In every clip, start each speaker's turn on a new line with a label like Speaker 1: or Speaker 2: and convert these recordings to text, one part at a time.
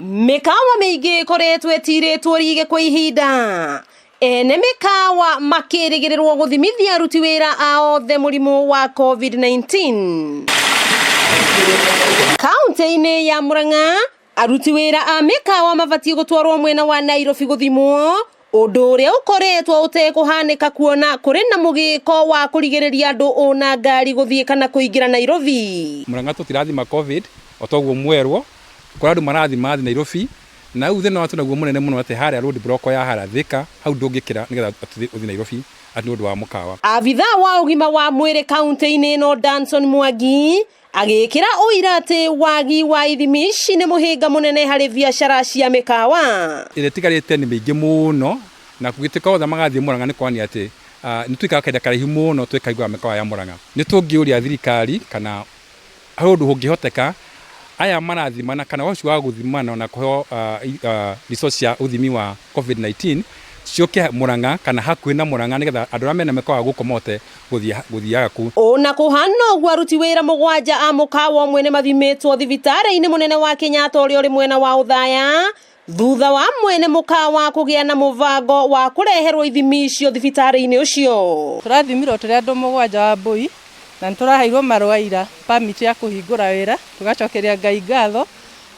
Speaker 1: Mĩkawa mĩingĩ ĩkoretwo ĩtirĩtwo rige kwa ihinda. Ene mĩkawa makĩrĩgĩrĩrwo gũthimithia aruti wĩra a othe mũrimũ wa COVID-19. Kaunti-inĩ ya Murang'a, aruti wĩra a mĩkawa mabatiĩ gũtwarwo mwena wa Nairobi gũthimwo, ũndũ ũrĩa ũkoretwo ũtekũhanĩka kuona kũrĩ na mũgĩko wa kũrigĩrĩria andũ ona ngari gũthiĩ kana kũingĩra Nairobi.
Speaker 2: Murang'a tũtirathima COVID o toguo mwerwo, kũrĩ andũ marathima thiĩ Nairobi na rĩu thĩna wa naguo mũnene mũno atĩ harĩa road block ya harĩa Thika hau ndũngĩkĩra nĩgetha ũthiĩ Nairobi atĩ nĩ ũndũ wa mũkawa.
Speaker 1: Abithaa wa ũgima wa mwĩrĩ kaunti-inĩ ĩno Danson Mwangi agĩkĩra ũira atĩ wagi wa ithimi ici nĩ mũhĩnga mũnene harĩ biacara cia mĩkawa.
Speaker 2: Ĩrĩa ĩtigarĩte nĩ mĩingĩ mũno na kũgĩtuĩka othe magathiĩ Murang'a nĩ kuonania atĩ nĩ tũikaraga kahinda karaihu mũno tũgĩkaigua mĩkawa ya Murang'a. Nĩ tũngĩũria thirikari kana harĩ ũndũ ũngĩhoteka aya marathimana kana ũcio wa gũthimana na kũheo resource cia ũthimi wa COVID-19 ciũke Murang'a kana hakuhĩ na Murang'a nĩgetha andũ arĩa mena mĩkawa gũkũ mahote gũthiaga kũu.
Speaker 1: Ona kũhana ũguo aruti wĩra mũgwanja a mũkawa ũmwe nĩ mathimĩtwo thibitarĩ-inĩ mũnene wa Kenyatta ũrĩa ũrĩ mwena wa Othaya thutha wa mwene mũkawa kũgĩa na mũbango wa kũreherwo ithimi icio thibitarĩ-inĩ ũcio.
Speaker 3: Tũrathimirwo tũrĩ andũ mũgwanja wa mbũi na nĩ tũraheirwo marũa ira permit ya kũhingũra wĩra, tũgacokeria Ngai ngatho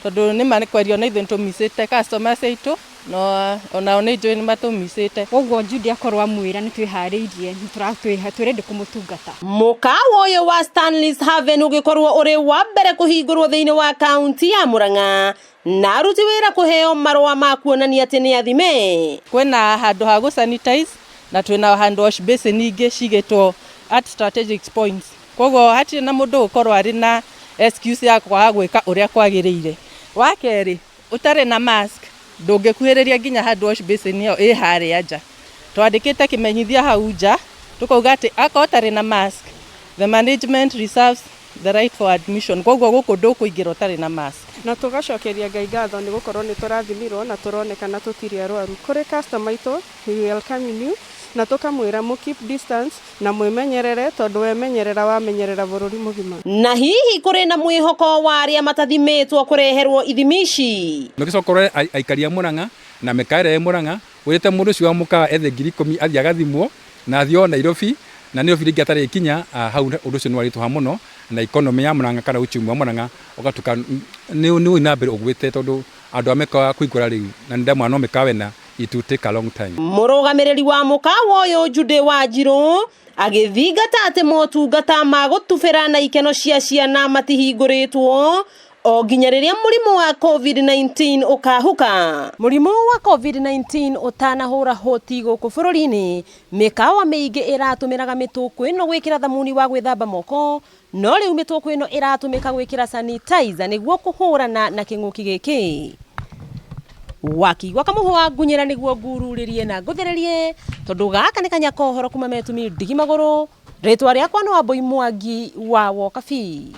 Speaker 3: tondũ nĩ ma kwaria na ithuĩ nĩ tũmicĩte customers aitũ no onao nĩ njũĩ nĩ matũmicĩte.
Speaker 4: Koguo Judy akorwo amwĩra nĩ twĩharĩirie, twĩ ready kũmũtungata.
Speaker 1: Mũkawa ũyũ wa Stanley's Haven ũgĩkorwo ũrĩ wa mbere kũhingũrwo thĩinĩ wa kaunti ya Murang'a na aruti wĩra kũheo marũa ma kuonania atĩ nĩ athime.
Speaker 3: Kwĩna handũ ha gũ sanitize na twĩna hand wash basin ingĩ cigĩtwo at strategic points, koguo hatirĩ na mũndũ ũgũkorwo arĩ na excuse ya kwaga gwĩka ũrĩa kwagĩrĩire. Wa kerĩ, ũtarĩ na mask ndũngĩkuhĩrĩria nginya hand wash basin ĩyo ĩ harĩa nja. Twandĩkĩte kĩmenyithia hau nja tũkauga atĩ akorwo ũtarĩ na mask, the management reserves the right for admission, koguo gũkũ ndũkũingĩra ũtarĩ na mask.
Speaker 5: Na tũgacokeria Ngai ngatho nĩ gũkorwo nĩ tũrathimirwo na tũronekana tũtirĩ arwaru. Kũrĩ customer aitũ, we welcome you na tũkamwĩra mũ keep distance na mwĩmenyerere tondũ wemenyerera wamenyerera bũrũri mũgima.
Speaker 1: Na hihi kũrĩ na mwĩhoko wa arĩa matathimĩtwo kũreherwo ithimi ici?
Speaker 2: Nũgĩcoka ũrore aikari a Murang'a na mĩkawa ĩrĩa ĩ Murang'a wĩrĩte mũndũ ũcio wa mũkawa ethe 10,000 athiĩ agathimwo na athiĩ o Nairobi na Nairobi rĩngĩ atarĩ ikinya hau ũndũ ũcio nĩ waritũha mũno na economy ya Murang'a kana uchumi wa Murang'a ũgatuĩka nĩ ũthiĩ na mbere ũgwĩte tondũ andũ a mĩkawa kũhingũra rĩu na nĩ ndamwĩra no mĩkawa ĩna, it will take a long time.
Speaker 1: Mũrũgamĩrĩri wa mũkawa ũyũ Judy Wanjirũ agĩthingata atĩ motungata ma gũtubĩra na ikeno cia ciana matihingũrĩtwo o nginya rĩrĩa mũrimũ wa COVID-19 ũkahuka. Mũrimũ wa COVID-19 ũtanahũra hoti gũkũ bũrũri-inĩ, mĩkawa mĩingĩ ĩratũmĩraga mĩtũkũ ĩno gwĩkĩra thamuni wa gwĩthamba moko, no rĩu mĩtũkũ ĩno ĩratũmĩka gwĩkĩra sanitizer nĩguo kũhũrana na kĩng'ũki gĩkĩ. Wakigwa kamũhwa ngunyĩra nĩguo ngururĩrie na ngũthĩrĩrie tondũ gaka nĩ kanya kohoro kuma metumi ndigi magũrũ. Rĩtwa rĩakwa nĩ Wambui Mwangi wa Wokabi.